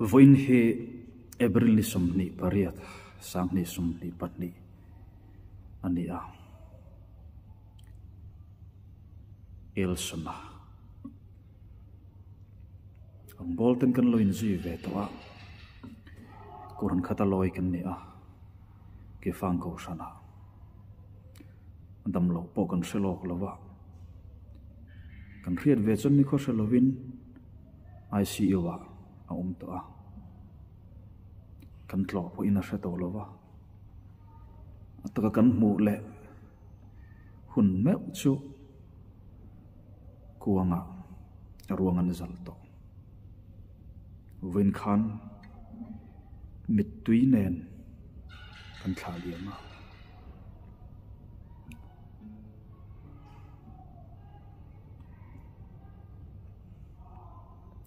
Vawiin hi April ni 28, 2022 a ni a. Elson-a ang ball ten kan lo inzui ve tawh a, Quran khata lawi kan ni a, Kefang Kohhranah damloh pawh kan hre lawk lo va, kan hriat ve chuan nikhaw hre lovin I_C_U ah a awm tawh a, kan tlawh pawhin a hre tawh lo va, a taka kan hmuh leh hun meuh chu kuangah a ruang an zal tawh. Vawiin khan mittui nen kan thlah liam a.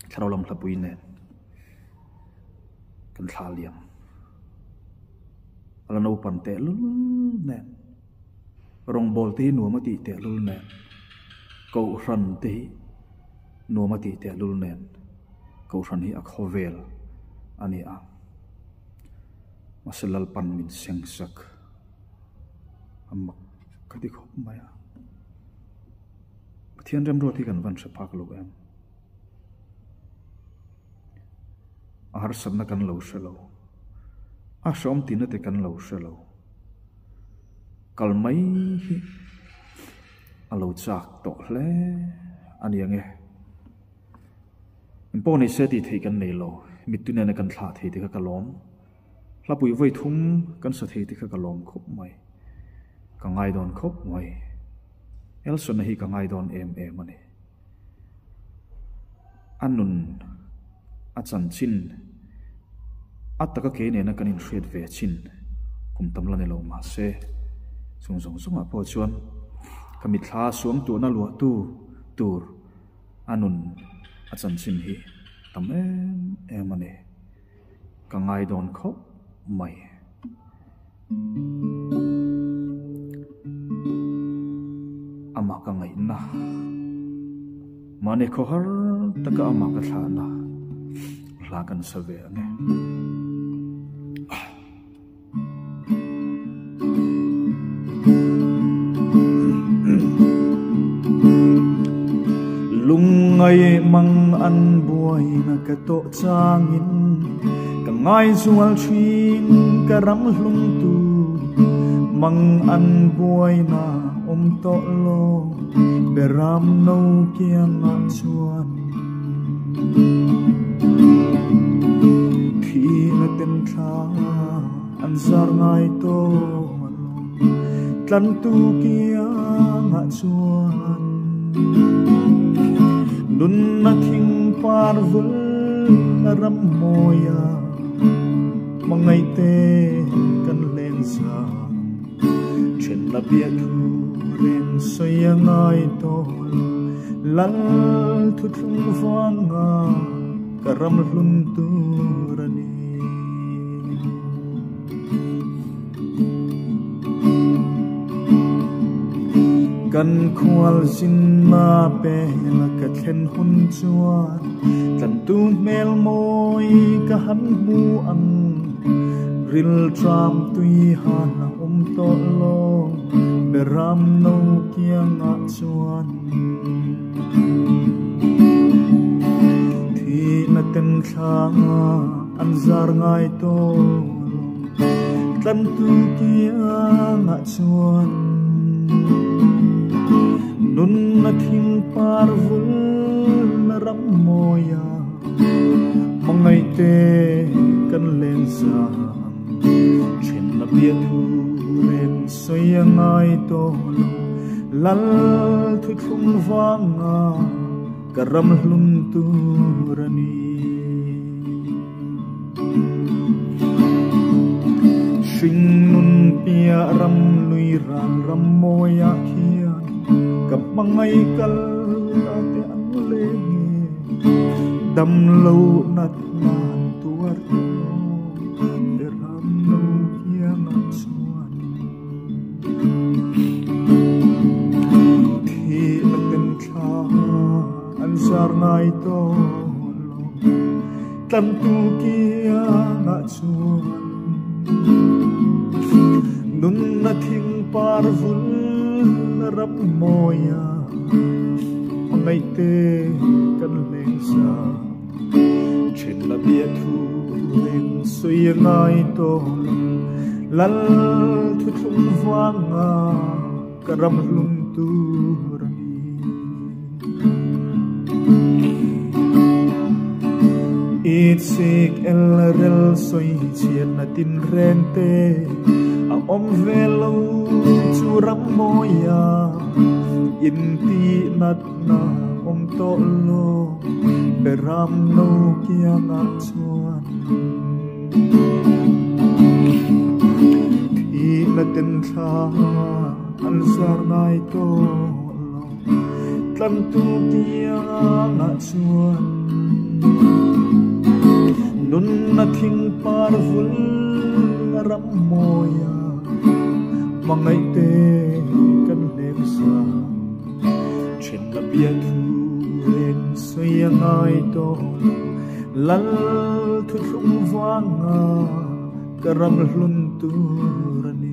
Thlarau lam hlapui nen kan thlah liam. A la naupang tehlul nen. Rawngbawl te hi nuam a tih tehlul nen, Kohhran te hi nuam a tih tehlul nen, Kohhran hi a khawvel a ni a. Mahse Lalpan min seng sak a mak ka ti khawp mai a. Pathian remruat hi kan van hre phak lo em. A harsatna kan lo hre lo. A hreawm tihna te kan lo hre lo. Kal mai hi a lo chak tawh hle a ni ang e. Eng pawh ni se tih theih kan nei lo, mittui nena kan thlah thei te kha ka lawm. Hlapui vawi thum kan sa thei te kha ka lawm khawp mai. Ka ngai dawn khawp mai. Elson-a hi ka ngai dawn em em a ni. A nun a chanchin a taka kei nena kan inhriat ve chin kum tam la ni lo mahse chung zawng zawngah pawh chuan ka mitthla suangtuahna luahtu tur a nun a chanchin hi tam em em a ni. Ka ngai dawn khawp mai. Amah ka ngaihna, mahni khawhar taka amah ka thlahna hla kan sa ve ang e. Lungngai mang an buaina ka tawh changin ka ngai zual thin ka ram hlung tu mang an buaina awm tawh lo beram no kiangah chuan thihna ten thla an zar ngai tawh lo tlantu kiangah chuan nunna thing par vul a ram mawia hmangaihte kan len zang thenna biathu reng sawi a ngai tawh lo lal thuthlung vanga ka ram hlun tur a ni. Kan khual zinna pela ka thlen hun chuan tlantu hmel mawi ka han hmu ang ril tram tui han a awm tawh lo beram no kiangah chuan Thihna ten thla an zar ngai tawh lo tlantu kiangah chuan nunna thing par vul na ram mawia hmangaihte kan len zang thenna biathu reng sawi a ngai tawh lo lal thuthlung vanga ka ram hlun tur a ni. Hringnun piah ram lui ral ram mawiah khian ka hmangaih kal a te an leng e, dam lo nat nan tuar te lo te ram lo kiangah chuan. Thihna ten thla an zar ngai tawh lo. Tlantu kiangah chuan nunna thing par vul ram mawia hmangaihte kan leng sa. Then la bia thu reng sawi a ngai tawh lo, Lal thuthlung vanga ka ram hlum tur a ni. Itsik el rel sawi chhiatna tinreng te a awm ve lo chu ram mawia intih natna awm tawh lo beram lo kiangah chuan thihna ten thla an zar ngai tawh lo tlantu kiangah chuan nunna thing par vul ram mawia hmangaihte kan leng sa. Then la bia thu reng sawi a ngai tawh lo, Lal thuthlung vanga ka ram hlun tur a ni.